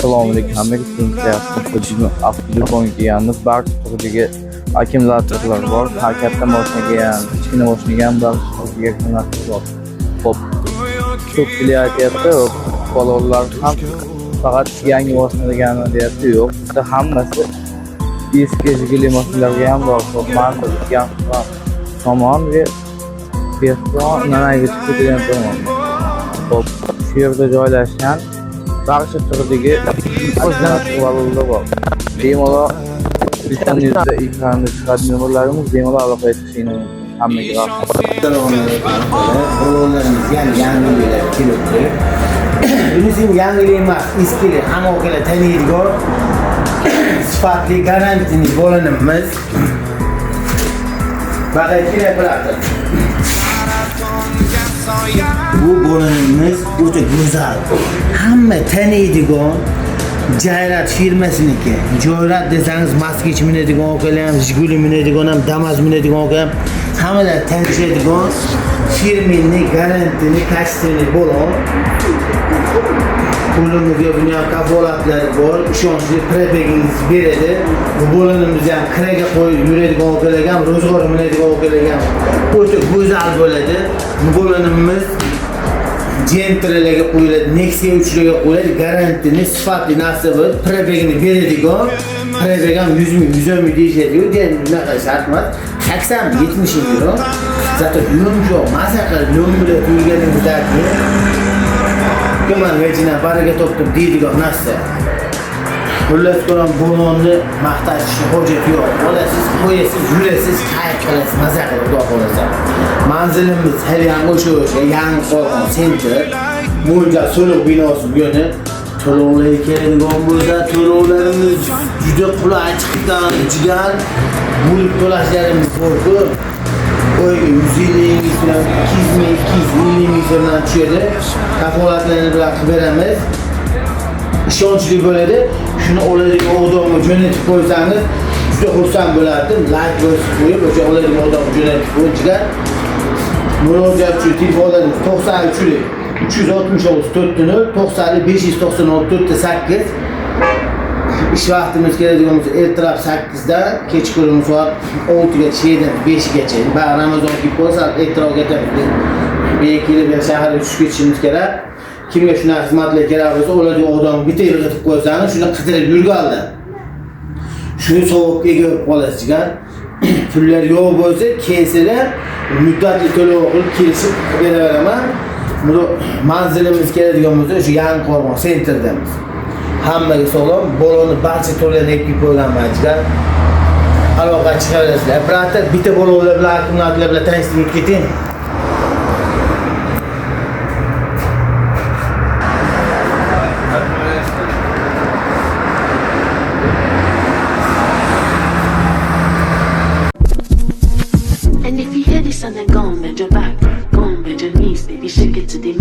Assalomu alaykum hammaga. Avtodo'konga kelganmiz. Barcha turdagi akkumulyatorlar bor. Har katta mashinaga ham, kichkina mashinaga ham barcha turdagi akkumulyator bor. Xo'p, ko'pchilik aytyapti, balonlar ham faqat yangi mashina degani deyapti. Yo'q, bizda hammasi eski Jiguli mashinalarga ham bor. Xo'p, mana degan tomon va Nanayga chiqib ketadigan tomon. Xo'p, shu yerda joylashgan barcha turdagi akkumulyatorlar bor. Bemalol telefoningizda ekranda chiqadi nomerlarimiz, bemalol aloqaga chiqishingiz mumkin. Hammaga rahmat. Assalomu alaykum. Bolalarimiz yana yangiliklar kelibdi. Bunisi ham yangilik emas, eskilik, hamma okalar taniydigan sifatli garantiyali bo'linimiz. Baqaytgina operator. Bu bo'linimiz o'ta go'zal. Hamma taniydigan Jayrat firmasiniki. Jayrat desangiz Moskvich minadigan okalar ham, Jiguli minadigan ham, Damas minadigan okalar ham hammalar tanishadigan firmenniy garantiyali качественный bo'lon. Qo'limizga buni ham kafolatlari bor, ishonchli пробег ingiz beradi. Bu bo'linimizni ham kiraga qo'yib yuradigan okalarga ham, ro'zg'or minadigan okalarga ham o'ta go'zal bo'ladi. Bu bo'linimiz Gentralarga qo'yiladi, Nexia 3larga qo'yiladi, garantiyali sifatli narsa bo'lib, пробег ini beradigan, пробег ham 100 ming, 110 ming deyishadi-yu, unaqa shart emas. 80 ming, 70 ming euro. Зато yumshoq, maza qilib lo'mbilab yurganingizdan keyin man vejina baraka topdim deydigan narsa. Xullas kalom, bo'lonni maqtashni hojati yo'q. Olasiz, qo'yasiz, yurasiz, kayf qilasiz, maza qilib, xudo xohlasa. Manzilimiz hali ham o'sha yangi qo'rg'on center. Mo'ljal so'liq binosi bu yerda. To'lovlarga keladigan bo'lsa, to'lovlarimiz juda qulay chiqqan, jigar bo'lib to'lashlarimiz bor-ku. Oyga 150 ming so'm, 200 ming, 250 ming so'mdan tushadi. Kafolatlarni bilan qilib beramiz. Ishonchli bo'ladi. Shuni oladigan odamga jo'natib qo'ysangiz, juda xursand bo'lardim. Layk bosib qo'yib, o'sha oladigan odamga jo'natib qo'ying, jigar. Murojaat uchun telefonlarimiz 93 366 4 0 90 596 4 8. Ish vaqtimiz keladigan bo'lsa, ertalab 8 dan kechqurun soat 6 gacha, 5 gacha. Ba'zi Ramazon kelib qolsa, ertaroq ketamiz. Biz bu yerga kelib shaharga tushib ketishimiz kerak. Kimga shunaqa xizmatlar kerak bo'lsa, oladigan odam bitta yig'itib qo'ysangiz, shuni qidirib yurganlar. Shuni savobga ega bo'lib qolasiz, jigar. Pullar yo'q bo'lsa, kelsalar muddatli to'lov qilib kelishib beraveraman. Buni manzilimiz keladigan bo'lsa, o'sha yangi qo'rg'on centerdamiz. Hammaga salom, bolani barcha turlarini epib qo'yganman, jigar. Aloqa chiqarasizlar. Operator bitta bolalar bilan akkumulyatorlar bilan tanishtirib keting. And if you hear this song, then go and bend your back, go and bend your knees, baby, shake it to the